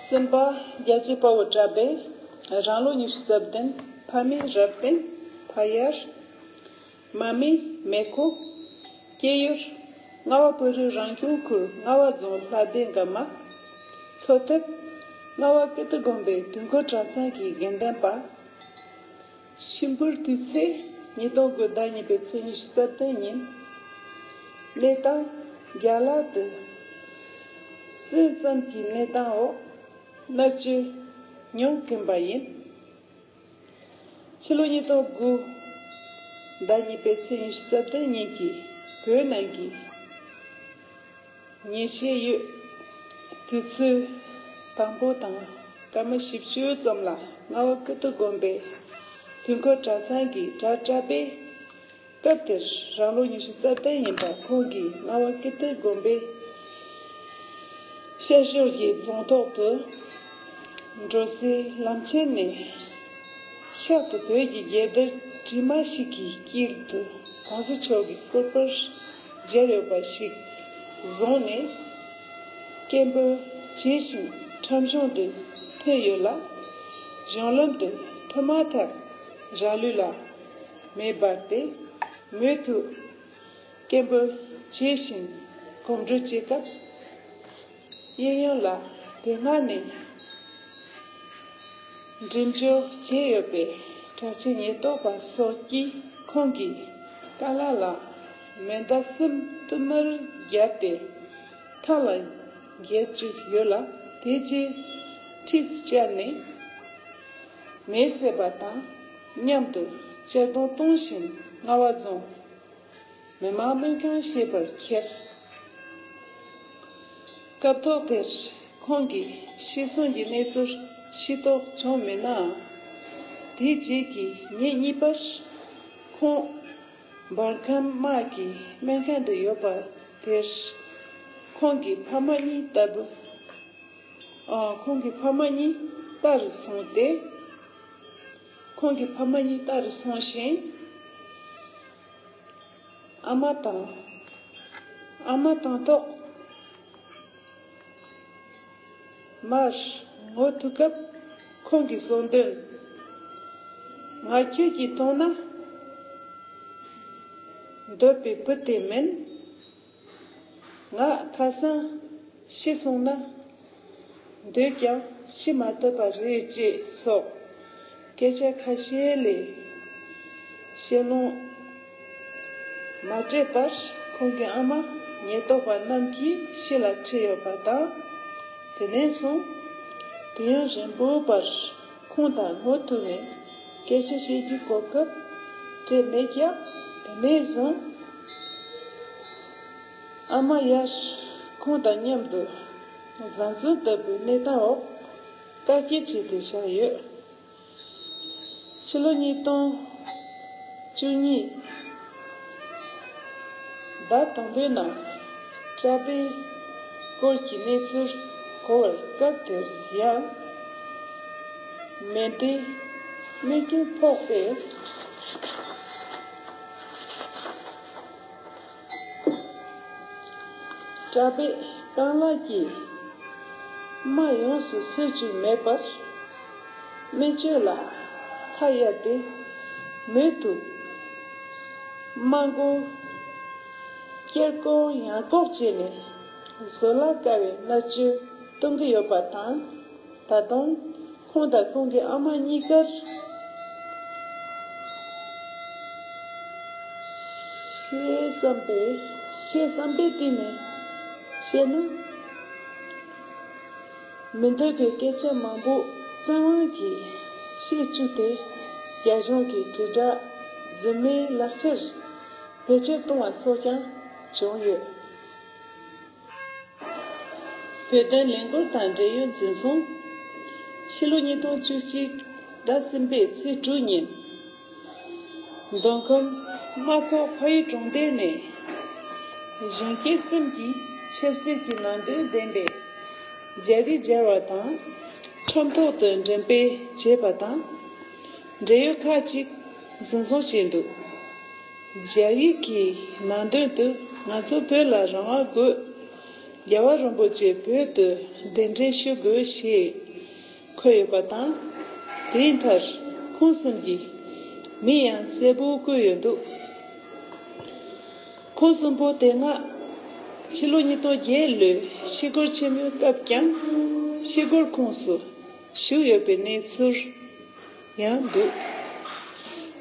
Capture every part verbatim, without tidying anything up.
གསུམ་པ། རྒྱལ་གཅེས་དཔའ་བོ་གྲགས་པས་རང་ལོ་ཉི་ཤུ་རྩ་བདུན། ཕ་མེས་རབ་བརྟན། ཕ་ཡར། མ་མེས་མེ་ཁོ། སྐྱེས་ཡུལ། རྔ་བ་བོད་རིགས་རང་སྐྱོང་ཁུལ་རྔ་བ་རྫོང་ལྷ་སྡེ་འགག་མ། འཚོ་ཐབས། རྔ་བ་ཀིརྟི་དགོན་པའི་དུས་འཁོར་གྲྭ་ཚང་གི་དགེ་འདུན་པ། ཤིང་ཕུར་དུས་ཚེས་ཉིས་སྟོང་དགུ་ཟླ་གཉིས་པའི་ཚེས་ཉི་ཤུ་རྩ་བདུན་ཉིན། གནས་སྟངས། རྒྱ་ལ་དུ། སྲོལ་ཙམ་གྱི་གནས་སྟངས་འོག་མནར་གཅོད་མྱོང་གིན་པ་ཡིན། ཕྱི་ལོ་ཉིས་སྟོང་དགུ་ཟླ་གཉིས་པའི་ཚེས་ཉི་ཤུ་རྩ་བདུན་ཉིན་གྱི་བོད་ནང་གི་ཉིན་བྱེད་ཡོད། དུས་ཚོད་དང་པོ་དང་སྐར་མ་བཞི་བཅུ་ཙམ་ལ་རྔ་བ་ཀིརྟི་དགོན་པའི་དུས་འཁོར་གྲྭ་ཚང་གི་གྲྭ་གྲྭ་པས། སྐབས་དེར་རང་ལོ་ཉི་ཤུ་རྩ་བདུན་ཡིན་པ་ཁོང་གིས་རྔ་བ་ཀིརྟི་དགོན་པའི་ཤར་ཕྱོགས་ཀྱི་རྫོང་ཐོག་ཏུ་འགྲོ་སའི་ལམ་ཆེན་ནས་ཤག་ཏུ་བོད་ཀྱི་རྒྱལ་དར་དྲི་མ་ཞིག་གི་དཀྱིལ་དུ་༸གོང་ས་མཆོག་གི་སྐུ་པར་སྦྱར་ཡོད་པ་ཞིག་བཟུང་ནས། སྐད་འབོད་བྱེད་བཞིན་ཁྲོམ་གཞུང་དུ་ཐོན་ཡོད་ལ། གཞུང་ལམ་དུ་ཐོན་མ་ཐག་རང་ལུས་ལ་མེ་འབར་ཏེ། མུ་མཐུད་སྐད་འབོད་བྱེད་བཞིན་གོམ་བགྲོད་བྱེད་སྐབས། གཡས་གཡོན་ལ་དེ་སྔ་ནས་འགྲེམས་འཇོག་བྱས་ཡོད་པའི་གྲྭ་ཆས་ཉེན་རྟོག་པ་སོགས་ཀྱིས་ཁོང་གི་ཀ་ལ་ལ་མེ་མདའ་གསུམ་ཏིལ་མར་བརྒྱབ་སྟེ་ཐང་ལ་འགྱེལ་བཅུག་ཡོད་ལ། དེ་རྗེས་འཁྲིས་སུ་བཅར་ནས་མེ་བསད་པ་དང་མཉམ་དུ་གཅར་རྡུང་གཏོང་བཞིན་རྔ་བ་རྫོང་མི་དམངས་སྨན་ཁང་ཞེས་པར་ཁྱེར། སྐབས་ཐོག་དེར་ཁོང་གིས་ཤི་གསོན་གྱི་གནས་ཚུལ་ཤེས་རྟོགས་བྱུང་མེད་ནའང་། དེའི་རྗེས་ཀྱི་ཉིན་གཉིས་པར་ཁོང་འབར་ཁམས་དམག་གི་སྨན་ཁང་དུ་ཡོད་པ་དེར་ཁོང་གི་ཕ་མ་གཉིས་ལྟ་བུ། ཨ། ཁོང་གི་ཕ་མ་གཉིས་ལྟ་རུ་སོང་སྟེ། ཁོང་གི་ཕ་མ་གཉིས་ལྟ་རུ་སོང་ཞིང་། ཨ་མ་དང་། ཨ་མ་དང་ཐོག་མར་ངོ་ཐུག་སྐབས་ཁོང་གིས་གསུངས་དོན། ང་ཁྱོད་ཀྱིས་མཐོང་ན་འདོད་པའི་བུ་དེ་མིན། ང་ཁ་སང་ཤི་སོང་ན་འདོད་ཀྱང་ཤི་མ་ཐུབ་པ་རེད་ཅེས་སོགས་སྐད་ཆ་ཁ་ཤས་ལས་ཞལ་ལུང་མ་སྤྲད་པར་ཁོང་གི་ཨ་མ་ཉེན་རྟོག་པ་རྣམས་ཀྱིས་ཕྱི་ལ་ཁྲིད་ཡོད་པ་དང་། དེ་ནས་བཟུང་དུས་ཡུན་རིང་པོའི་བར་ཁོང་དང་ངོ་ཐུག་ནས་སྐད་ཆ་བཤད་རྒྱུའི་གོ་སྐབས་སྤྲད་མེད་ཀྱང་། དེ་ནས་བཟུང་ཨ་མ་ཡར་ཁོང་དང་མཉམ་དུ་བཟའ་འཛུམ་ལྟ་བུའི་གནས་སྟངས་འོག་བཀག་སྐྱིལ་བྱས་ཏེ་བཞག་ཡོད། ཕྱི་ལོ་ཉིས་སྟོང་བཅུ་གཉིས་ཟླ་དང་པོའི་ནང་གྲྭ་པའི་སྐོར་གྱི་གནས་ཚུལ་གོ་བར་སྐབས་དེར་ཡང་མེ་མདའི་རྨས་སྐྱོན་ཕོག་པས། གྲྭ་པའི་རྐང་ལག་གིས་རྨ་ཡོངས་སུ་གསོ་བཅུག་མེད་པར། རྨས་སྐྱོན་ལ་ཁ་གཡར་ཏེ་མུ་མཐུད་རྨ་མགོ་སྐྱེར་སྐོང་ཡང་སྐོང་བྱས་ནས་བཟོད་གླགས་དཀའ་བའི་མནར་གཅོད་གཏོང་གི་ཡོད་པ་དང་། ད་དུང་ཁོང་དང་ཁོང་གི་ཨ་མ་གཉིས་ཀར་བཤད་བསམ་པའི་བཤད་བསམ་པའི་གཏིང་ནས་བཤད་ན། མི་འདོད་པའི་སྐད་ཆ་མང་པོ་བཙན་དབང་གིས་བཤད་བཅུག་སྟེ། རྒྱ་གཞུང་གི་དྲིལ་བསྒྲགས་རྫུན་མའི་ལག་ཆར་བེད་སྤྱོད་གཏོང་བ་སོགས་ཀྱང་བྱུང་ཡོད། བོད་དོན་ལས་འགུལ་དང་འབྲེལ་ཡོད་འཛིན་བཟུང་། ཕྱི་ལོ་ཉིས་སྟོང་བཅུ་གཅིག་ཟླ་གསུམ་པའི་ཚེས་དྲུག་ཉིན། མདོ་ཁམས་རྨ་ཁོག་ཕ་ཡུལ་གྲོང་སྡེ་ནས་གཞོན་སྐྱེས་གསུམ་གྱིས་ཆབ་སྲིད་ཀྱི་ནང་དོན་ལྡན་པའི་རྒྱ་རིགས་སྦྱར་བ་དང་། ཁྲོམ་ཐོག་ཏུ་འགྲེམས་སྤེལ་བྱས་པ་དང་། འབྲེལ་ཡོད་ཁག་ཅིག་འཛིན་བཟུང་བྱས་འདུག་རྒྱ་ཡིག་གི་ནང་དོན་དུ། ང་ཚོ་བོད་ལ་རང་དབང་དགོས། རྒྱལ་བ་རིན་པོ་ཆེ་བོད་དུ་གདན་འདྲེན་ཞུ་དགོས་ཞེས་འཁོད་ཡོད་པ་དང་། དེའི་མཐར་ཁོང་གསུམ་གྱི་མིང་ཡང་གསལ་པོ་བཀོད་ཡོད་འདུག་ཁོང་གསུམ་པོ་དེ་སྔ་ཕྱི་ལོ་ཉིས་སྟོང་བརྒྱད་ལོའི་ཤི་སྒོར་ཆེན་མོའི་སྐབས་ཀྱང་ཤི་སྒོར་ཁོངས་སུ་ཞུགས་ཡོད་པའི་གནས་ཚུལ་ཡང་འདུག་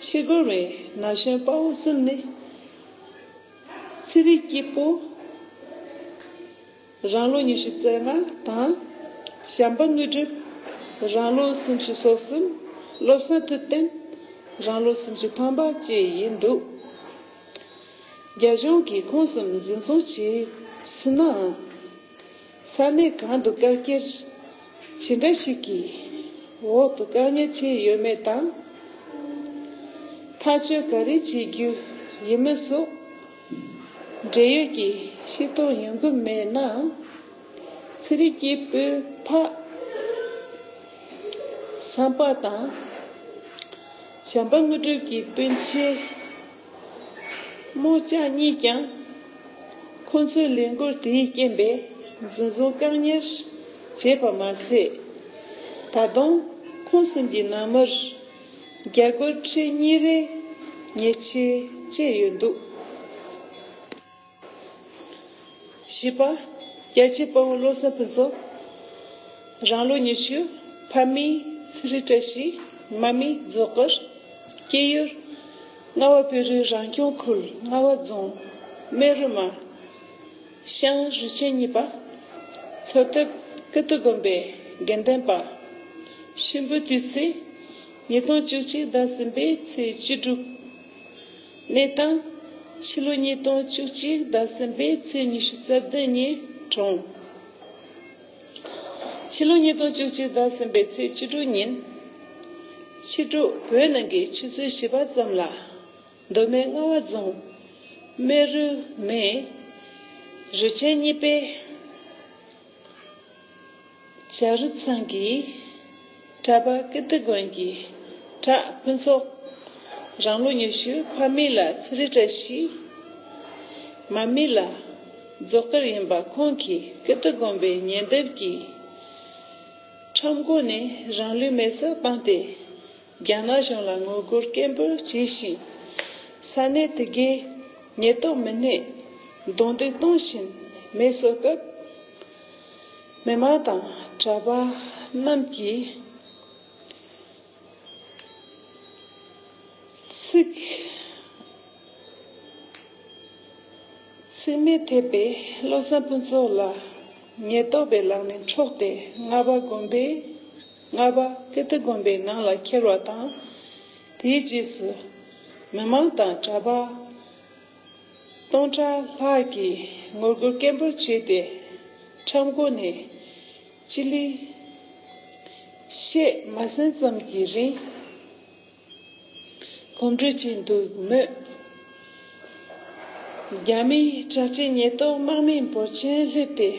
ཤི་སྒོར་བའི་ན་གཞོན་དཔའ་བོ་གསུམ་ནི། ཚེ་རིང་སྐྱིད་པོ། རང་ལོ་ཉི་ཤུ་རྩ་ལྔ་དང་། བྱམས་པ་དངོས་གྲུབ། རང་ལོ་སུམ་ཅུ་སོ་གསུམ། བློ་བཟང་ཐུབ་བསྟན། རང་ལོ་སུམ་ཅུ་ཐམ་པ་བཅས་ཡིན་འདུག་རྒྱ་གཞུང་གིས་ཁོང་གསུམ་འཛིན་བཟུང་བྱས་ཟིན་ནའང་། ས་གནས་གང་དུ་བཀག་སྐྱིལ་ཇི་འདྲ་ཞིག་གི་འོག་ཏུ་བཀག་ཉར་བྱས་ཡོད་མེད་དང་། ཐག་གཅོད་ག་རེ་བྱེད་རྒྱུ་ཡིན་མིན་སོགས་འབྲེལ་ཡོད་ཀྱིས་ཤེས་རྟོགས་ཡོང་གི་མེད་ནའང་། ཚེ་རིང་སྐྱིད་པོའི་ཕ་བསམ་པ་དང་། བྱམས་པ་དངོས་གྲུབ་ཀྱི་སྤུན་མཆེད། རྨོ་ལྕགས་གཉིས་ཀྱང་ཁོང་ཚོའི་ལས་འགུལ་དེའི་རྐྱེན་པས་འཛིན་བཟུང་བཀག་ཉར་བྱས་པ་མ་ཟད། ད་དུང་ཁོང་གསུམ་གྱི་ནང་མིར་རྒྱ་སྒོར་ཁྲི་གཉིས་རེ་ཉེས་ཆད་བཅད་ཡོད་འདུག་བཞི་པ། རྒྱ་ཆེ་དཔའ་བོ་བློ་བཟང་ཕུན་ཚོགས། རང་ལོ་ཉི་ཤུ། ཕ་མིང་ཚེ་རིང་བཀྲ་ཤིས། མ་མིང་རྫོགས་དཀར། སྐྱེས་ཡུལ། རྔ་བ་བོད་རིགས་རང་སྐྱོང་ཁུལ་རྔ་བ་རྫོང་སྨན་རི་མ་ཤང་རུ་ཆེན་གཉིས་པ། འཚོ་ཐབས་ཀིརྟི་དགོན་པའི་དགེ་འདུན་པ། གཤིན་པོའི་དུས་ཚེས་ཉིས་སྟོང་བཅུ་གཅིག་ཟླ་གསུམ་པའི་ཚེས་བཅུ་དྲུག་གནས་སྟངས། ཕྱི་ལོ་ཉིས་སྟོང་བཅུ་གཅིག་ཟླ་གསུམ་པའི་ཚེས་ཉི་ཤུ་རྩ་བདུན་ཉིན་གྲོངས། ཕྱི་ལོ་ཉིས་སྟོང་བཅུ་གཅིག་ཟླ་གསུམ་པའི་ཚེས་བཅུ་དྲུག་ཉིན། ཕྱི་དྲོ་བོད་ནང་གི་ཆུ་ཚོད་བཞི་པ་ཙམ་ལ། མདོ་སྨད་རྔ་བ་རྫོང་སྨན་རི་མའི་རུ་ཆེན་གཉིས་པའི་བྱ་རུ་ཚང་གི་གྲྭ་པ་ཀིརྟི་དགོན་གྱི་གྲྭ་ཕུན་ཚོགས། རང་ལོ་ཉི་ཤུ། ཕ་མིང་ལ་ཚེ་རིང་བཀྲ་ཤིས། མ་མིང་ལ་རྫོགས་དཀར་ཡིན་པ། ཁོང་གིས་ཀིརྟི་དགོན་པའི་ཉེ་འདབས་ཀྱི་ཁྲོམ་སྒོ་ནས་རང་ལུས་མེར་སྲེག་བཏང་སྟེ། རྒྱ་ནག་གཞུང་ལ་ངོ་རྒོལ་སྐད་འབོད་བྱས་ཤིང་། ས་གནས་དེ་གའི་ཉེན་རྟོག་མི་སྣས་རྡུང་རྡེག་གཏོང་བཞིན་མེ་གསོད་སྐབས། མི་མང་དང་གྲྭ་པ་རྣམས་ཀྱིས་ཚིག་ཚིག་མེ་ཐེབས་པས་བློ་བཟང་ཕུན་ཚོགས་ལགས་ཉེན་རྟོག་པའི་ལག་ནས་འཕྲོག་སྟེ། རྔ་བ་དགོན་པའི་རྔ་བ་ཀིརྟི་དགོན་པའི་ནང་ལ་ཁྱེར་བ་དང་། དེའི་རྗེས་སུ་མི་མང་དང་གྲྭ་པ་སྟོང་ཕྲག་ལྷག་གིས་ངོ་རྒོལ་སྐད་འབོད་བྱས་ཏེ། ཁྲོམ་སྒོ་ནས་སྤྱི་ལེ་ཤས་མ་ཟིན་ཙམ་གྱི་རིང་གོམ་བགྲོད་བྱས་འདུག་མོད། རྒྱ་མིའི་དྲག་ཆས་ཉེན་རྟོག་དམག་མིའི་འབོར་ཆེན་སླེབས་ཏེ།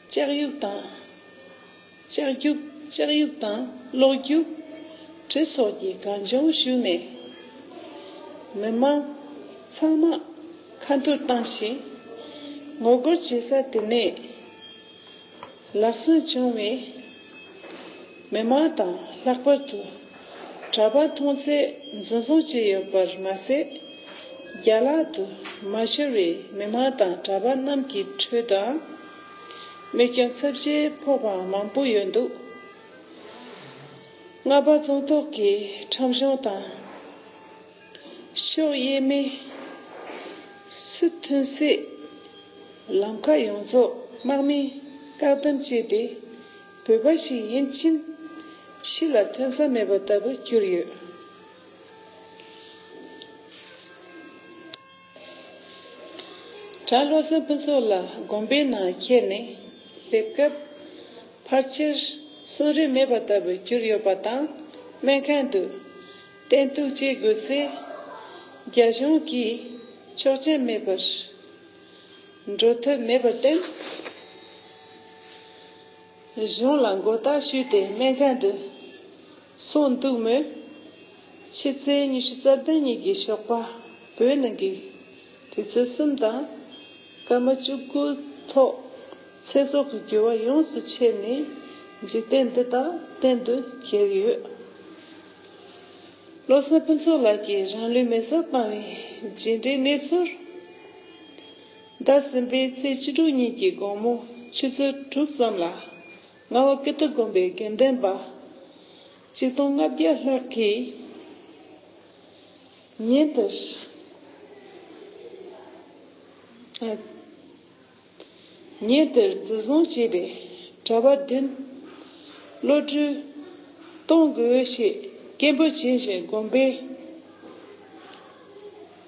ལྕགས་གཡུག་དང་། ལྕགས་རྒྱུག་ལྕགས་གཡུག་དང་གློག་རྒྱུག་གྲི་སོགས་ཀྱིས་གང་བྱུང་ཞུས་ནས། མི་མང་ཚང་མ་ཁ་འཐོར་བཏང་ཞིང་། ངོ་རྒོལ་བྱེད་ས་དེ་ནས་ལག་སོན་བྱུང་བའི་མི་མང་དང་། ལྷག་པར་དུ་གྲྭ་པ་མཐོང་ཚད་འཛིན་བཟུང་བྱས་ཡོད་པར་མ་ཟད། རྒྱ་ལག་ཏུ་མ་ཤོར་བའི་མི་མང་དང་གྲྭ་པ་རྣམས་ཀྱི་ཁྲོད་དུའང་རྨས་སྐྱོན་ཚབས་ཆེ་ཕོག་པ་མང་པོ་ཡོད་འདུག་རྔ་བ་རྫོང་ཐོག་གི་ཁྲོམ་གཞུང་དང་ཕྱོགས་གཡས་མའི་སི་ཐོན་སའི་ལམ་ཁ་ཡོངས་རྫོགས་དམག་མིས་བཀག་སྡོམ་བྱས་ཏེ། བོད་པ་ཞིག་ཡིན་ཕྱིན་ཕྱི་ལ་ཐོན་ས་མེད་པ་ལྟ་བུ་གྱུར་ཡོད། གྲྭ་བློ་བཟང་ཕུན་ཚོགས་ལགས་དགོན་པའི་ནང་ཁྱེར་ནས་སླེབས་སྐབས། ཕལ་ཆེར་གསོན་རིན་མེད་པ་ལྟ་བུ་གྱུར་ཡོད་པ་དང་། སྨན་ཁང་དུ་བསྟེན་གཏུགས་བྱེད་དགོས་ཚེ། རྒྱ་གཞུང་གིས་ཆོག་མཆན་མེད་པར་འགྲོ་ཐབས་མེད་པར་བརྟེན། གཞུང་ལ་མགོ་བཏགས་ཞུས་ཏེ་སྨན་ཁང་དུ་སོང་འདུག་མོད། ཕྱི་ཚེས་ཉི་ཤུ་རྩ་བདུན་ཉིན་གྱི་ཞོགས་པ་བོད་ནང་གི་དུས་ཚོད་གསུམ་དང་སྐར་མ་བཅུ་དགུ་ ཐོག་ཚེ་སྲོག་གི་རྒྱུ་བ་ཡོངས་སུ་ཆད་ནས་འཇིག་རྟེན་འདི་དག་གཏན་དུ་འཁེལ་ཡོད། བློ་བཟང་ཕུན་ཚོགས་ལགས་ཀྱིས་རང་ལུས་མེ་སྲེག་བཏང་བའི་རྗེས་འབྲེལ་གནས་ཚུལ། འདས་ཟིན་པའི་ཚེས་བཅུ་དྲུག་ཉིན་གྱི་དགོང་མོ་ཆུ་ཚོད་དྲུག་ཙམ་ལ་རྔ་བ་ཀིརྟི་དགོན་པའི་དགེ་འདུན་པ་ཆིག་སྟོང་ལྔ་བརྒྱ་ལྷག་གིས་ཉིན་དེར། ཉིན་དེར་འཛིན་བཟུང་བྱས་པའི་གྲྭ་པ་བདུན་གློད་གྲོལ་གཏོང་དགོས་ཞེས་སྐད་འབོད་བྱེད་བཞིན་དགོན་པའི་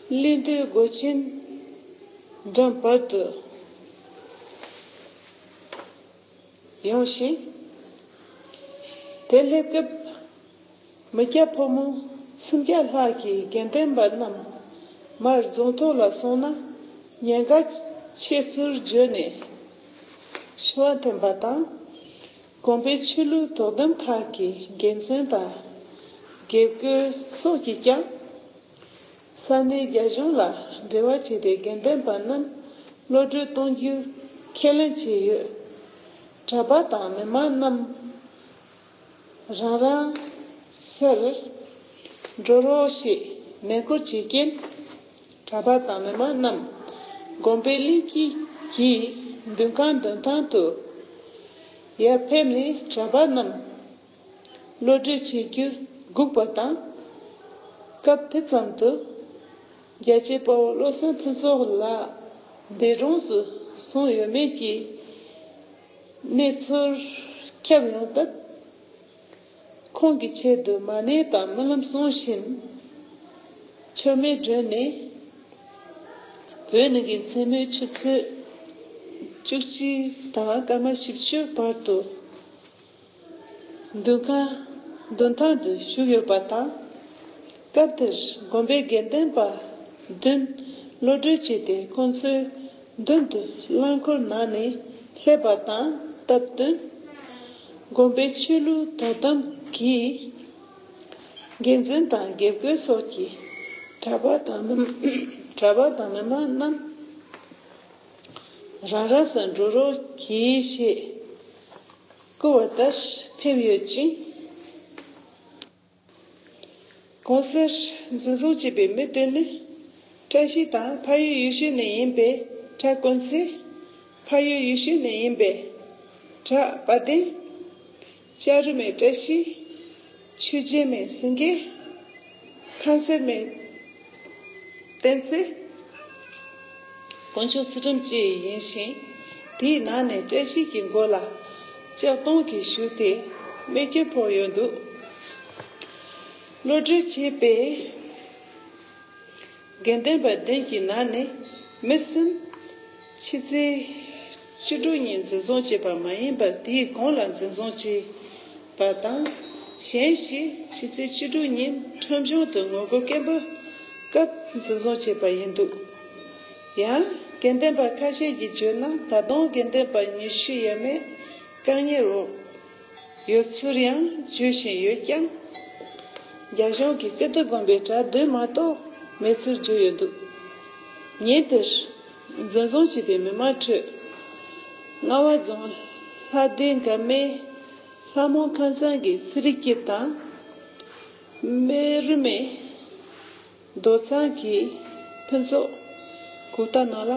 གླིང་སྟོད་སྒོ་ཆེན་འགྲམ་བར་དུ་ཡོང་ཞིང་། དེར་སླེབས་སྐབས། མི་སྐྱ་ཕོ་མོ་སུམ་བརྒྱ་ལྷག་གིས་དགེ་འདུན་པ་རྣམས་མར་རྫོང་ཐོག་ལ་སོང་ན་ཉེན་ཁ་ཆེ་ཚུལ་བརྗོད་ནས་ཕྱི་པར་འཐེན་པ་དང་། དགོན་པའི་ཆོས་ལུགས་དོ་དམ་ཁག་གི་འགན་འཛིན་དང་དགེ་བསྐོས་སོགས་ཀྱིས་ཀྱང་ས་གནས་རྒྱ་གཞུང་ལ་འབྲེལ་བ་བྱས་ཏེ་དགེ་འདུན་པ་རྣམས་གློད་གྲོལ་གཏོང་རྒྱུ་ཁས་ལེན་བྱས་ཡོད། གྲྭ་པ་དང་མི་མང་རྣམས། རང་རང་སར་འགྲོ་རོགས་ཞེས་ནན་སྐུལ་བྱས་རྐྱེན། གྲྭ་པ་དང་མི་མང་རྣམས་དགོན་པའི་གླིང་དཀྱིལ་གྱི་འདུ་ཁང་མདུན་ཐང་དུ་ཡར་ཕེབས་ནས་གྲྭ་པ་རྣམས་གློད་གྲོལ་བྱེད་རྒྱུ་སྒུག་པ་དང་། སྐབས་དེ་ཙམ་དུ་རྒྱལ་གཅེས་དཔའ་བོ་བློ་བཟང་ཕུན་ཚོགས་ལགས་འདས་གྲོངས་སུ་སོང་ཡོད་མེད་ཀྱི་གནས་ཚུལ་ཁྱབ་ཡོང་སྟབས། ཁོང་གི་ཆེད་དུ་མ་ཎི་དང་སྨོན་ལམ་གསུང་བཞིན་མཆོད་མེ་སྒྲོན་ནས། བོད་ནང་གི་མཚན་མོའི་ཆུ་ཚོད་བཅུ་གཅིག་དང་སྐར་མ་བཞི་བཅུ་བར་དུ་འདུ་ཁང་མདུན་ཐང་དུ་བཞུགས་ཡོད་པ་དང་། སྐབས་དེར་དགོན་པའི་དགེ་འདུན་པ་བདུན་གློད་གྲོལ་བྱས་ཏེ། ཁོང་ཚོའི་མདུན་དུ་རླངས་འཁོར་ནང་ནས་སླེབས་པ་དང་སྟབས་བསྟུན། དགོན་པའི་ཆོས་ལུགས་དོ་དམ་གྱི་འགན་འཛིན་དང་དགེ་བསྐོས་སོགས་ཀྱིས་གྲྭ་པ་དང་མི་གྲྭ་པ་དང་མི་མང་རྣམས་རང་རང་སར་འགྲོ་རོགས་གྱིས་ཞེས་བསྐུལ་བ་ལྟར་ཕེབས་ཡོད་ཅིང་། གོང་གསལ་འཛིན་བཟུང་བྱས་པའི་མི་དེ་ནི། བཀྲ་ཤིས་དང་ཕ་ཡུལ་ཡུལ་ཤུལ་ནས་ཡིན་པའི་བྲག་དཀོན་བརྩེགས། ཕ་ཡུལ་ཡུལ་ཤུལ་ནས་ཡིན་པའི་བྲག་དཔལ་ལྡན། ལྕགས་རི་སྨད་བཀྲ་ཤིས། ཆོས་རྒྱལ་སྨད་སེང་གེ། ཁང་གསར་སྨད་བསྟན་འཛིན། དཀོན་མཆོག་ཚུལ་ཁྲིམས་བཅས་ཡིན་ཞིང་། དེའི་ནང་ནས་བཀྲ་ཤིས་ཀྱི་མགོ་ལ་ལྕགས་སྡོང་གིས་ཞུགས་ཏེ་རྨས་སྐྱོན་ཕོག་ཡོད་འདུག་གློད་གྲོལ་བྱས་པའི་དགེ་འདུན་པ་བདུན་གྱི་ནང་ནས་མི་གསུམ་ཕྱི་ཚེས་བཅུ་དྲུག་ཉིན་འཛིན་བཟུང་བྱས་པ་མ་ཡིན་པར། དེའི་གོང་ལ་འཛིན་བཟུང་བྱས་པ་དང་། གཞན་ཞིག་ཕྱི་ཚེས་བཅུ་དྲུག་ཉིན་ཁྲོམ་གཞུང་དུ་ངོ་རྒོལ་སྐད་འབོད་སྐབས་འཛིན་བཟུང་བྱས་པ་ཡིན་འདུག་ཡང་དགེ་འདུན་པ་ཁ་ཤས་ཀྱིས་བརྗོད་ན། ད་དུང་དགེ་འདུན་པ་ཉི་ཤུ་ཡས་མས་བཀག་ཉར་འོག་ཡོད་ཚུལ་ཡང་བརྗོད་བཞིན་ཡོད་ཀྱང་། རྒྱ་གཞུང་གིས་ཀིརྟི་དགོན་པའི་གྲྭ་བདུན་མ་གཏོགས་མེད་ཚུལ་བརྗོད་ཡོད་འདུག་ཉིན་དེར་འཛིན་བཟུང་བྱས་པའི་མི་མང་ཁྲོད། རྔ་བ་རྫོང་ལྷ་སྡེ་འགབ་མའི་ལྷ་མོ་ཁང་ཚང་གི་ཚེ་རིང་སྐྱིད་དང་། སྨད་རུ་སྨད་རྡོ་ཚང་གི་ཕུན་ཚོགས། གུང་སྟེ་ནང་ལ་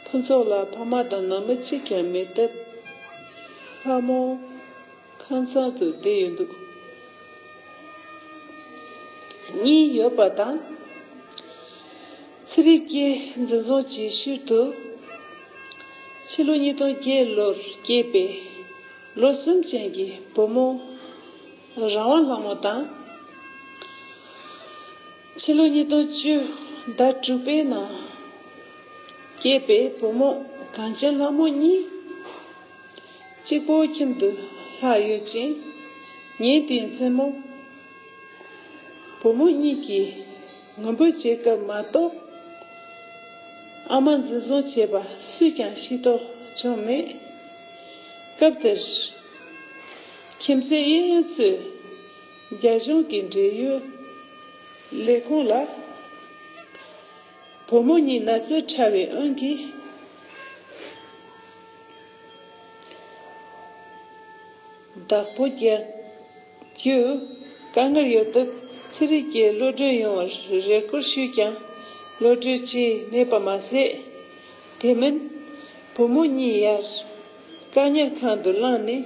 ཕུན་ཚོགས་ལ་ཕ་མ་དང་ནང་མི་གཅིག་ཀྱང་མེད་སྟབས། ལྷ་མོ་ཁང་ཚང་དུ་བསྡད་ཡོད་འདུག་གཉིས་ཡོད་པ་དང་། ཚེ་རིང་སྐྱིད་འཛིན་བཟུང་བྱས་ཤུལ་དུ། ཕྱི་ལོ་ཉིས་སྟོང་བརྒྱད་ལོར་སྐྱེས་པའི་ལོ་གསུམ་ཅན་གྱི་བུ་མོ་རང་དབང་ལྷ་མོ་དང་། ཕྱི་ལོ་ཉིས་སྟོང་བཅུ་ཟླ་དྲུག་པའི་ནང་སྐྱེས་པའི་བུ་མོ་གངས་ཅན་ལྷ་མོ་གཉིས་གཅིག་པོའི་ཁྱིམ་དུ་ལྷག་ཡོད་ཅིང་། ཉིན་དེའི་མཚན་མོ་བུ་མོ་གཉིས་ཀྱིས་ངུ་འབོད་བྱེད་སྐབས་མ་གཏོགས། ཨ་མ་འཛིན་བཟུང་བྱས་པ་སུས་ཀྱང་ཤེས་རྟོགས་བྱུང་མེད། སྐབས་དེར་ཁྱིམ་མཚེས་གཡས་གཡོན་ཚོས་རྒྱ་གཞུང་གི་འབྲེལ་ཡོད་ལས་ཁུངས་ལ། བུ་མོ་གཉིས་ན་ཚོད་ཕྲ་བའི་དབང་གིས་ བདག་པོ་རྒྱག་རྒྱུ་དཀའ་ངལ་ཡོད་སྟབས། ཚེ་རིང་སྐྱིད་གློད་གྲོལ་ཡོང་བར་རེ་སྐུལ་ཞུས་ཀྱང་། གློད་གྲོལ་ཅི་མེད་པ་མ་ཟད། དེ་མིན། བུ་མོ་གཉིས་ཡར་བཀག་ཉར་ཁང་དུ་བླངས་ནས།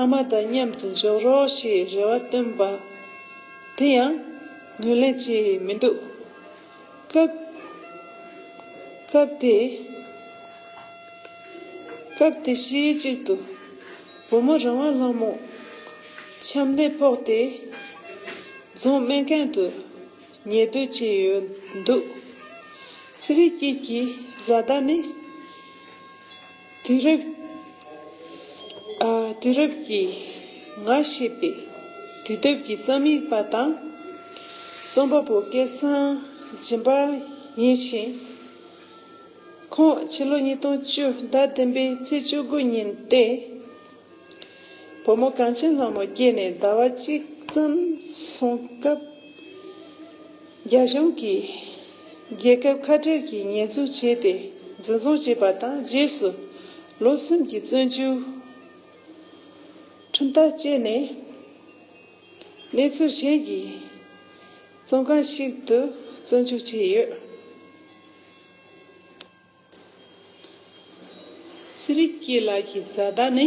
ཨ་མ་དང་མཉམ་དུ་འཇོག་རོགས་ཞེས་རེ་བ་བཏོན་པ། དེ་ཡང་ངོས་ལེན་བྱས་མི་འདུག་སྐབས། སྐབས་དེ། སྐབས་དེ་ཤེས་གཅིག་ཏུ། བུ་མོ་རང་དབང་ལྷ་མོ་ཆམ་ནད་ཕོག་སྟེ། རྫོང་སྨན་ཁང་དུ་ཉལ་སྡོད་བྱས་ཡོད་འདུག་ཚེ་རིང་སྐྱིད་ཀྱི་བཟའ་ཟླ་ནི། དུས་རབས། ཨ། དུས་རབས་ཀྱི་ང་ཞེས་པའི་དུས་དེབ་ཀྱི་རྩོམ་ཡིག་པ་དང་། རྩོམ་པ་པོ་སྐལ་བཟང་སྦྱིན་པ་ཡིན་ཞིང་། ཁོང་ཕྱི་ལོ་ཉིས་སྟོང་བཅུ་ཟླ་བདུན་པའི་ཚེས་བཅུ་དགུ་ཉིན་ཏེ། བུ་མོ་གངས་ཅན་ལྷ་མོ་སྐྱེས་ནས་ཟླ་བ་གཅིག་ཙམ་སོང་སྐབས། རྒྱ་གཞུང་གིས་རྒྱལ་ཁབ་ཁ་བྲལ་གྱི་ཉེས་འཛུགས་བྱས་ཏེ་འཛིན་བཟུང་བྱས་པ་དང་། རྗེས་སུ་ལོ་གསུམ་གྱི་བཙོན་འཇུག་ཁྲིམས་ཐག་བཅད་ནས། གནས་ཚུལ་གཞན་གྱི་བཙོན་ཁང་ཞིག་ཏུ་བཙོན་འཇུག་བྱས་ཡོད། ཚེ་རིང་སྐྱིད་ལགས་ཀྱི་བཟའ་ཟླ་ནི།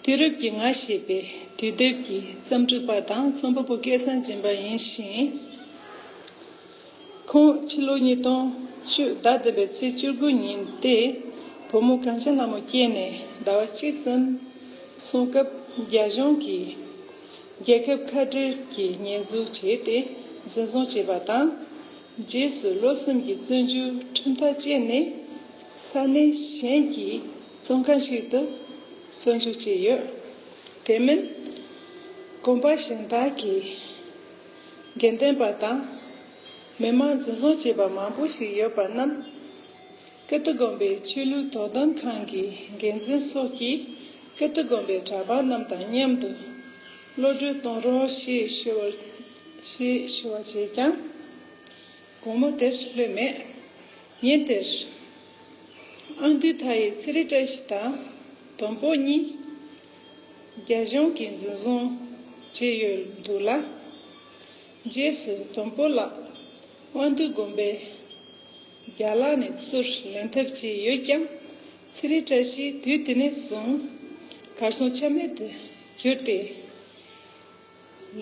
དུས་རབས་ཀྱི་ང་ཞེས་པའི་དུས་དེབ་ཀྱི་རྩོམ་སྒྲིག་པ་དང་རྩོམ་པ་པོ་སྐལ་བཟང་སྦྱིན་པ་ཡིན་ཞིང་། ཁོང་ཕྱི་ལོ་ཉིས་སྟོང་བཅུ་ཟླ་བདུན་པའི་ཚེས་བཅུ་དགུ་ཉིན་ཏེ། བུ་མོ་གངས་ཅན་ལྷ་མོ་སྐྱེས་ནས་ཟླ་བ་གཅིག་ཙམ་སོང་སྐབས། རྒྱ་གཞུང་གིས་རྒྱལ་ཁབ་ཁ་བྲལ་གྱི་ཉེས་འཛུགས་བྱས་ཏེ་འཛིན་བཟུང་བྱས་པ་དང་། རྗེས་སུ་ལོ་གསུམ་གྱི་བཙོན་འཇུག་ཁྲིམས་ཐག་བཅད་ནས། ས་གནས་གཞན་གྱི་བཙོན་ཁང་ཞིག་ཏུ་བཙོན་འཇུག་བྱས་ཡོད། དེ་མིན། དགོན་པ་གཞན་དག་གི་དགེ་འདུན་པ་དང་། མི་མང་འཛིན་བཟུང་བྱས་པ་མང་པོ་ཞིག་ཡོད་པ་རྣམས། ཀིརྟི་དགོན་པའི་ཆོས་ལུགས་དོ་དམ་ཁང་གི་འགན་འཛིན་སོགས་ཀྱིས་ཀིརྟི་དགོན་པའི་གྲྭ་པ་རྣམས་དང་མཉམ་དུ་གློད་གྲོལ་གཏོང་རོགས་ཞེས་ཞུ་བ། ཞེས་ཞུ་བ་བྱས་ཀྱང་། དགོང་མོ་དེར་གློད་མེད། ཉིན་དེར། ཨ་འདུས་མཐའ་ཡས་ཚེ་རིང་བཀྲ་ཤིས་དང་། དོམ་པོ་གཉིས། རྒྱ་གཞུང་གིས་འཛིན་བཟུང་བྱས་ཡོད་འདུག་ལ། རྗེས་སུ་དོམ་པོ་ལགས་དབང་འདུས་དགོན་པའི་རྒྱ་ལག་ནས་ཚུར་ལེན་ཐབས་བྱས་ཡོད་ཀྱང་། ཚེ་རིང་བཀྲ་ཤིས་དུས་དེ་ནས་བཟུང་གར་སོང་ཆ་མེད་དུ་གྱུར་ཏེ།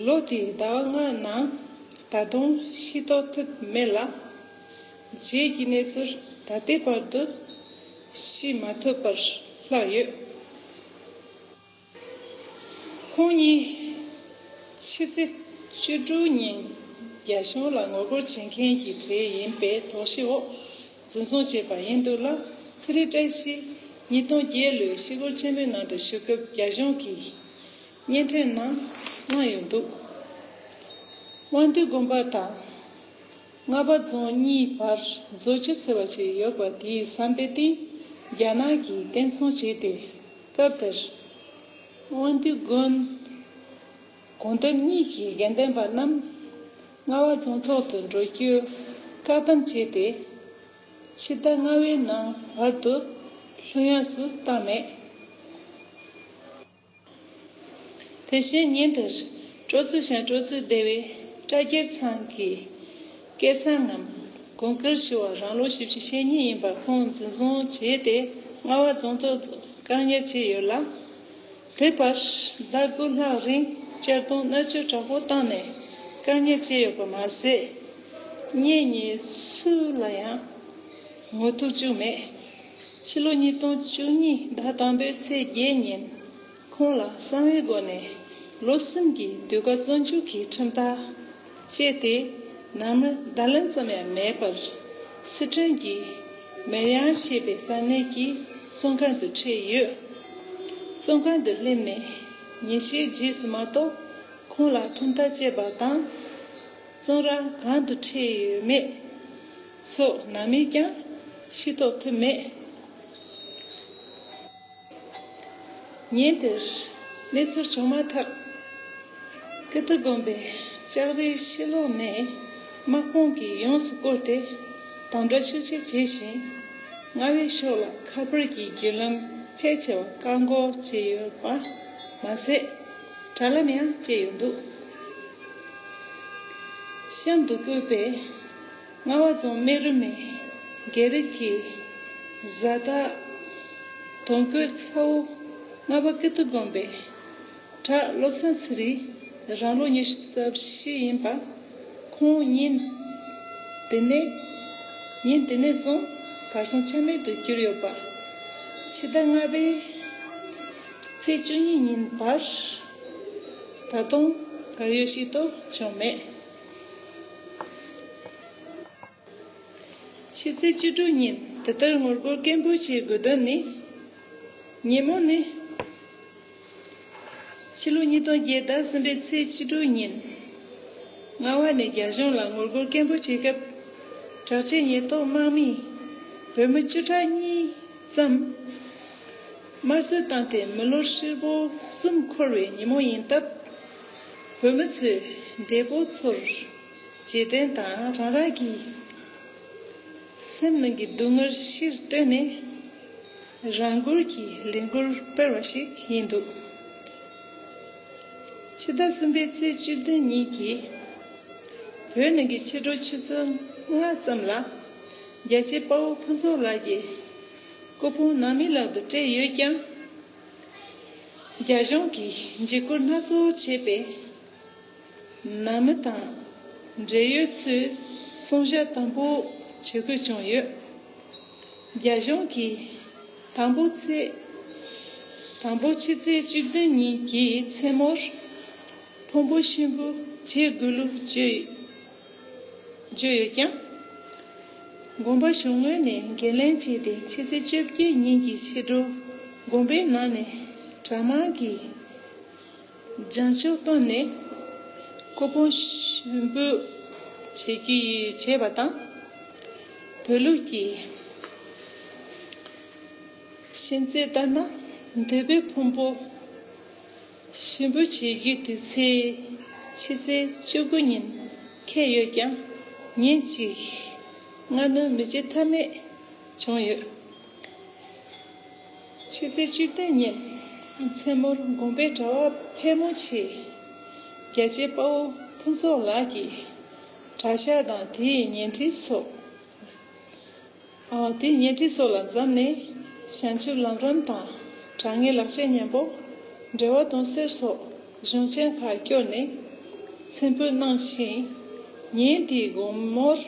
ལོ་དེའི་ཟླ་བ་ལྔ་ནང་ད་དུང་ཤེས་རྟོགས་ཐུབ་མེད་ལ། རྗེས་ཀྱི་གནས་ཚུལ་ད་ལྟའི་བར་དུ་ཤེས་མ་ཐུབ་པར་ལྷག་ཡོད། ཁོང་གཉིས་ཕྱི་ཚེས་བཅུ་དྲུག་ཉིན་རྒྱ་གཞུང་ལ་ངོ་རྒོལ་བྱེད་མཁན་གྱི་གྲས་ཡིན་པའི་དོགས་གཞི་འོག་འཛིན་བཟུང་བྱས་པ་ཡིན་འདུག་ལ། ཚེ་རིང་བཀྲ་ཤིས་ཉིས་སྟོང་བརྒྱད་ལོའི་ཤི་སྒོར་ཆེན་མོའི་ནང་དུ་ཞུགས་སྐབས་རྒྱ་གཞུང་གིས་བརྙན་འཕྲིན་ནང་བླངས་ཡོད་འདུག་དབང་འདུས་དགོན་པ་དང་། རྔ་པ་རྫོང་གཉིས་བར་མཛོ་ཆུ་ཟེར་བ་ཞིག་ཡོད་པ་དེའི་ཟམ་པའི་སྟེང་རྒྱ་ནག་གིས་བསྟན་སྲུང་བྱས་ཏེ། སྐབས་དེར། དབང་འདུས་དགོན། དགོན་སྡེ་གཉིས་ཀྱི་དགེ་འདུན་པ་རྣམས་རྔ་བ་རྫོང་ཐོག་ཏུ་འགྲོ་རྒྱུ་བཀག་དམ་བྱས་ཏེ། ཕྱི་ཟླ་ལྔ་པའི་ནང་བར་དུ་ལྷོད་ཡངས་སུ་བཏང་མེད། དེ་བཞིན་ཉིན་དེར་སྤྲོ་ཚོགས་ཤང་སྤྲོ་ཚོགས་སྡེ་བའི་བཀྲ་རྒྱལ་ཚང་གི་སྐལ་བཟང་ངམ་དགོངས་དཀར་ཞུ་བ་རང་ལོ་བཞི་བཅུ་ཞེ་གཉིས་ཡིན་པ་ཁོང་འཛིན་བཟུང་བྱས་ཏེ་རྔ་བ་རྫོང་ཐོག་ཏུ་བཀག་ཉར་བྱས་ཡོད་ལ། དེ་བར་ཟླ་དགུ་ལྷག་རིང་གཅར་རྡུང་མནར་གཅོད་དྲག་པོ་བཏང་ནས་བཀག་ཉར་བྱས་ཡོད་པ་མ་ཟད། གཉེན་ཉེ་སུ་ལ་ཡང་ངོ་ཐུག་བཅུག་མེད། ཕྱི་ལོ་ཉིས་སྟོང་བཅུ་གཉིས་ཟླ་དང་པོའི་ཚེས་བརྒྱད་ཉིན། ཁོང་ལ་གསང་བའི་སྒོ་ནས་ལོ་གསུམ་གྱི་ཟློས་གར་བཙོན་འཇུག་གི་ཁྲིམས་ཐག་བཅད་དེ། ནང་མི་བརྡ་ལན་ཙམ་ཡང་མེད་པར། སི་ཁྲོན་གྱི་མེར་ཡང་ཞེས་པའི་ས་གནས་ཀྱི་བཙོན་ཁང་དུ་ཁྲིད་ཡོད། བཙོན་ཁང་དུ་སླེབས་ནས་ཉིན་ཤས་རྗེས་སུ་མ་གཏོགས། ཁོང་ལ་ཁྲིམས་ཐག་བཅད་པ་དང་། བཙོན་ར་གང་དུ་ཁྲིད་ཡོད་མེད་སོགས་ནམ་ཡིན་ཀྱང་ཤེས་རྟོགས་ཐུབ་མེད། ཉིན་དེར་གནས་ཚུལ་བྱུང་མ་ཐག་ཀིརྟི་དགོན་པའི་ལྕགས་རིའི་ཕྱི་ལོགས་ནས་དམག་དཔུང་གིས་ཡོངས་སུ་བསྐོར་ཏེ་དམ་དྲག་ཤུགས་ཆེ་བྱས་ཤིང་། རྔ་བའི་ཕྱོགས་ལ་ཁ་པར་གྱི་བརྒྱུད་ལམ་ཕལ་ཆེ་བ་བཀག་འགོག་བྱས་ཡོད་པ་མ་ཟད། དྲ་ལམ་ཡང་བཅས་ཡོད་འདུག་གཤམ་དུ་བཀོད་པའི་རྔ་བ་རྫོང་སྨན་རི་མའི་རྒྱལ་རིགས་ཀྱི་བཟའ་ཟླ་དོན་གོས་ཚ་བོ་རྔ་བ་ཀིརྟི་དགོན་པའི་གྲྭ་བློ་བཟང་ཚེ་རིང་རང་ལོ་ཉི་ཤུ་རྩ་བཞི་ཡིན་པ། ཁོང་ཉིན་དེ་ནས་ཉིན་དེ་ནས་བཟུང་གར་སོང་ཆ་མེད་དུ་གྱུར་ཡོད་པ། ཕྱི་ཟླ་ལྔ་པའི་ཚེས་བཅུ་གཉིས་ཉིན་བར་ད་དུང་གར་ཡོད་ཞིག་ཏུ་བྱུང་མེད། ཕྱི་ཚེས་བཅུ་དྲུག་ཉིན་དེ་ལྟར་ངོ་རྒོལ་སྐད་འབོད་ཀྱི་དགོས་དོན་ནི། ཉིན་མོ་ནི། ཕྱི་ལོ་ཉིས་སྟོང་བརྒྱད་ཟླ་གསུམ་པའི་ཚེས་བཅུ་དྲུག་ཉིན། རྔ་བ་ནས་རྒྱ་གཞུང་ལ་ངོ་རྒོལ་སྐད་འབོད་བྱེད་སྐབས། དྲག་ཆས་ཉེན་རྟོག་དམག་མིས་བོད་མི་བཅུ་ཕྲག་གཉིས་ཙམ་དམར་གསོད་བཏང་སྟེ་མི་ལོ་ཧྲིལ་པོ་གསུམ་འཁོར་བའི་ཉིན་མོ་ཡིན་སྟབས། བོད་མི་ཚོས་འདས་པོ་ཚོར་རྗེས་དྲན་དང་རང་རང་གི་སེམས་ནང་གི་སྡུག་བསྔལ་ཕྱིར་བཏོན་ནས། རང་འགུལ་གྱིས་ལས་འགུལ་སྤེལ་བ་ཞིག་ཡིན་འདུག་ཕྱི་ཟླ་གསུམ་པའི་ཚེས་བཅུ་བདུན་ཉིན་གྱི་བོད་ནང་གི་ཕྱི་དྲོ་ཆུ་ཚོད་ལྔ་ཙམ་ལ་རྒྱལ་གཅེས་དཔའ་བོ་ཕུན་ཚོགས་ལགས་ཀྱི་སྐུ་ཕུང་ནང་མི་ལག་ཏུ་སྤྲད་ཡོད་ཀྱང་། རྒྱ་གཞུང་གིས་འཇིགས་སྐུལ་སྣ་ཚོགས་བྱས་པས། ནང་མི་དང་འབྲེལ་ཡོད་ཚོས་སྲུང་བརྩི་དམ་པོ་བྱེད་དགོས་བྱུང་ཡོད། རྒྱ་གཞུང་གིས་དང་པོ་ཚེས་དང་པོ་ཕྱི་ཚེས་བཅུ་བདུན་ཉིན་གྱི་མཚན་མོར་ཕུང་པོ་གཤིན་པོ་བྱེ་དགུ་ལུ་བརྗོད་བརྗོད་ཡོད་ཀྱང་། དགོན་པ་གཞུང་ངོས་ནས་འགན་ལེན་བྱས་ཏེ་ཕྱི་ཚེས་བཅོ་བརྒྱད་ཉིན་གྱི་ཕྱི་དྲོ་དགོན་པའི་ནང་ནས་གྲྭ་དམངས་ཀྱིས། རྒྱན་ཆོག་བཏོན་ནས་སྐུ་ཕུང་གཤིན་པོ་བྱེ་རྒྱུ་བྱས་པ་དང་། བོད་ལུགས་ཀྱི་ཤན་རྩལ་ལྟར་ན། འདས་པོའི་ཕུང་པོ་གཤིན་པོ་བྱེ་རྒྱུའི་དུས་ཚེས་ཕྱི་ཚེས་བཅུ་དགུ་ཉིན་འཁེལ་ཡོད་ཀྱང་། ཉིན་གཅིག་སྔ་སྣུར་མི་བྱེད་ཐབས་མེད་བྱུང་ཡོད། ཕྱི་ཚེས་བཅུ་བདུན་ཉིན་མཚན་མོར་དགོན་པའི་གྲྭ་བ་ཕལ་མོ་ཆེས་རྒྱལ་གཅེས་དཔའ་བོ་ཕུན་ཚོགས་ལགས་ཀྱི་གྲྭ་ཤག་དང་དེའི་ཉེ་འཁྲིས་སོགས། ཨ། དེའི་ཉེ་འཁྲིས་སོགས་ལ་འཛོམས་ནས་བྱང་ཆུབ་ལམ་རིམ་དང་དྲང་ངེས་ལག་ཤེས་ཉམས་པོ། འགྲེལ་པ་དོན་གསལ་སོགས་གཞུང་ཆེན་ཁག་བསྐྱོར་ནས་མཚན་འབོད་གནང་ཞིང་། ཉིན་དེའི་དགོང་མོར།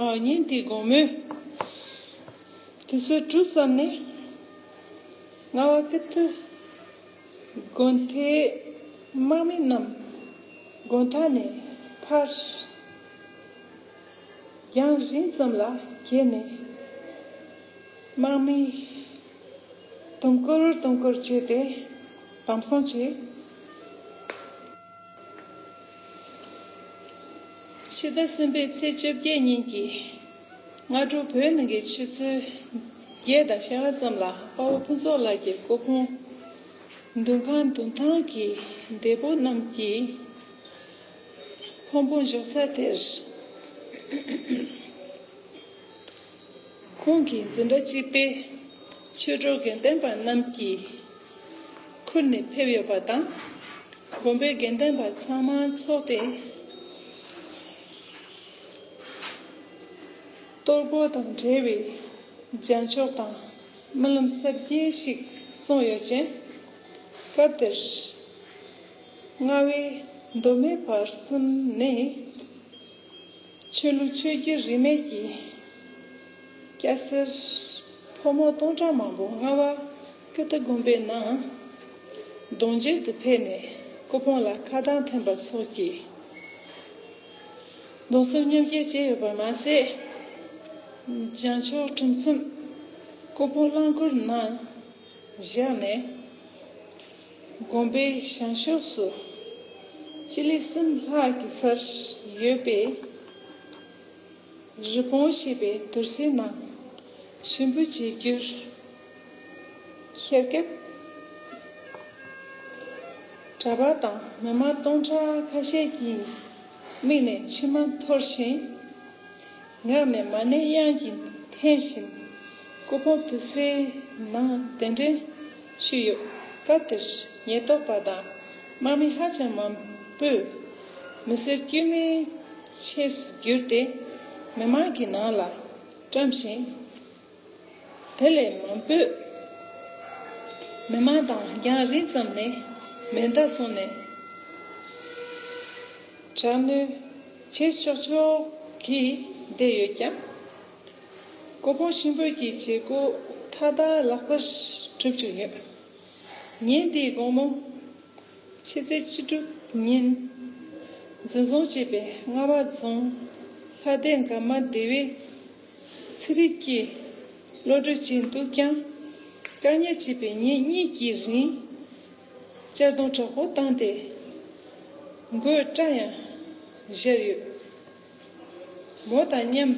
ཨ། ཉིན་དེའི་དགོང་མོའི་དུས་ཚོད་དྲུག་ཙམ་ནས་རྔ་བ་ཀིརྟི་དགོན་མཐའི་དམག་མི་རྣམས་དགོན་མཐའ་ནས་ཕར་རྒྱང་རིང་ཙམ་ལ་བརྒྱལ་ནས་དམག་མིས་དུམ་བསྐོར་དུམ་བསྐོར་བྱས་ཏེ་དམ་སྲུང་བྱས། ཕྱི་ཟླ་གསུམ་པའི་ཚེས་བཅོ་བརྒྱད་ཉིན་གྱི་སྔ་དྲོ་བོད་ནང་གི་ཆུ་ཚོད་བརྒྱད་དང་ཕྱེད་ཀ་ཙམ་ལ་དཔའ་བོ་ཕུན་ཚོགས་ལགས་ཀྱི་སྐུ་ཕུང་འདུ་ཁང་མདུན་ཐང་གི་འདས་པོ་རྣམས་ཀྱི་ཕུང་པོ་བཞག་ས་དེར། ཁོང་གི་འཛིན་གྲྭ་གཅིག་པའི་ཆོས་གྲོགས་དགེ་ལྡན་པ་རྣམས་ཀྱིས་ཁུར་ནས་ཕེབས་ཡོད་པ་དང་། དགོན་པའི་དགེ་ལྡན་པ་ཚང་མ་འཚོགས་ཏེ། གཏོར་རྒོལ་དང་འབྲེལ་བའི་རྒྱན་ཆོག་དང་སྨོན་ལམ་གསར་བརྗེ་ཞིག་གསུངས་ཡོད་ཅིང་། སྐབས་དེར་རྔ་བའི་མདོ་སྨད་བར་གསུམ་ནས་ཆོས་ལུགས་ཆོས་བརྒྱུད་རིས་མེད་ཀྱི་སྐྱ་སེར་ཕོ་མོ་སྟོང་ཕྲག་མང་པོ་རྔ་བ་ཀིརྟི་དགོན་པའི་ནང་གདུང་མཇུག་ཏུ་ཕེབས་ནས་སྐུ་ཕུང་ལ་ཁ་གདངས་འཐེན་པ་སོགས་ཀྱིས་གདུང་སེམས་མཉམ་སྐྱེད་བྱས་ཡོད་པར་མ་ཟད། རྒྱན་ཆོག་གྲུབ་མཚམས་སྐུ་ཕུང་རླངས་འཁོར་ནང་བཞག་ནས། དགོན་པའི་བྱང་ཕྱོགས་སུ་སྤྱི་ལེ་གསུམ་ལྷག་གི་སར་ཡོད་པའི་རི་བོང་ཞེས་པའི་དུར་སའི་ནང་གཤིན་པོ་བྱེ་རྒྱུར་ཁྱེར་སྐབས། གྲྭ་པ་དང་མི་མང་སྟོང་ཕྲག་ཁ་ཤས་ཀྱིས་མིག་ནས་མཆི་མ་འཐོར་ཞིང་། ངག་ནས་མ་ཎི་དབྱངས་ཀྱིས་འཐེན་བཞིན་སྐུ་ཕུང་དུར་སའི་ནང་གདན་འདྲེན་ཞུས་ཡོད། སྐབས་དེར་ཉེན་རྟོག་པ་དང་ དམག་མི་ཧ་ཅང་མང་པོས་མི་སེར་དཀྱུས་མའི་ཆས་སུ་བསྒྱུར་ཏེ་མི་མང་གི་ནང་ལ་བཀྲམ་ཞིང་། དེ་ལས་མང་པོས་མི་མང་དང་རྒྱང་རིང་ཙམ་ནས་མེ་མདའ་བཟུང་ནས་དྲག་གནོན་བྱེད་ཆོག་ཆོག་གིས་བསྡད་ཡོད་ཀྱང་། ཀོ་ཕོང་ཆེན་པོ་གི་བྱེད་སྒོ་མཐའ་དག་ལག་བསྟར་གྲུབ་བཅུག་ཡོད། ཉིན་དེའི་དགོང་མོ། ཕྱི་ཚེས་བཅུ་དྲུག་ཉིན། འཛིན་བཟུང་བྱས་པའི་རྔ་བ་རྫོང་ལྷ་སྡེ་འགག་མ་སྡེ་བའི་ཚན་རིག་གི་གློད་གྲོལ་བྱས་འདུག་ཀྱང་། བཀག་ཉར་བྱས་པའི་ཉིན་གཉིས་ཀྱི་རིང་གཅར་རྡུང་དྲག་པོ་བཏང་སྟེ། མགོའི་སྐྲ་ཡང་བཞར་ཡོད། མོ་དང་མཉམ།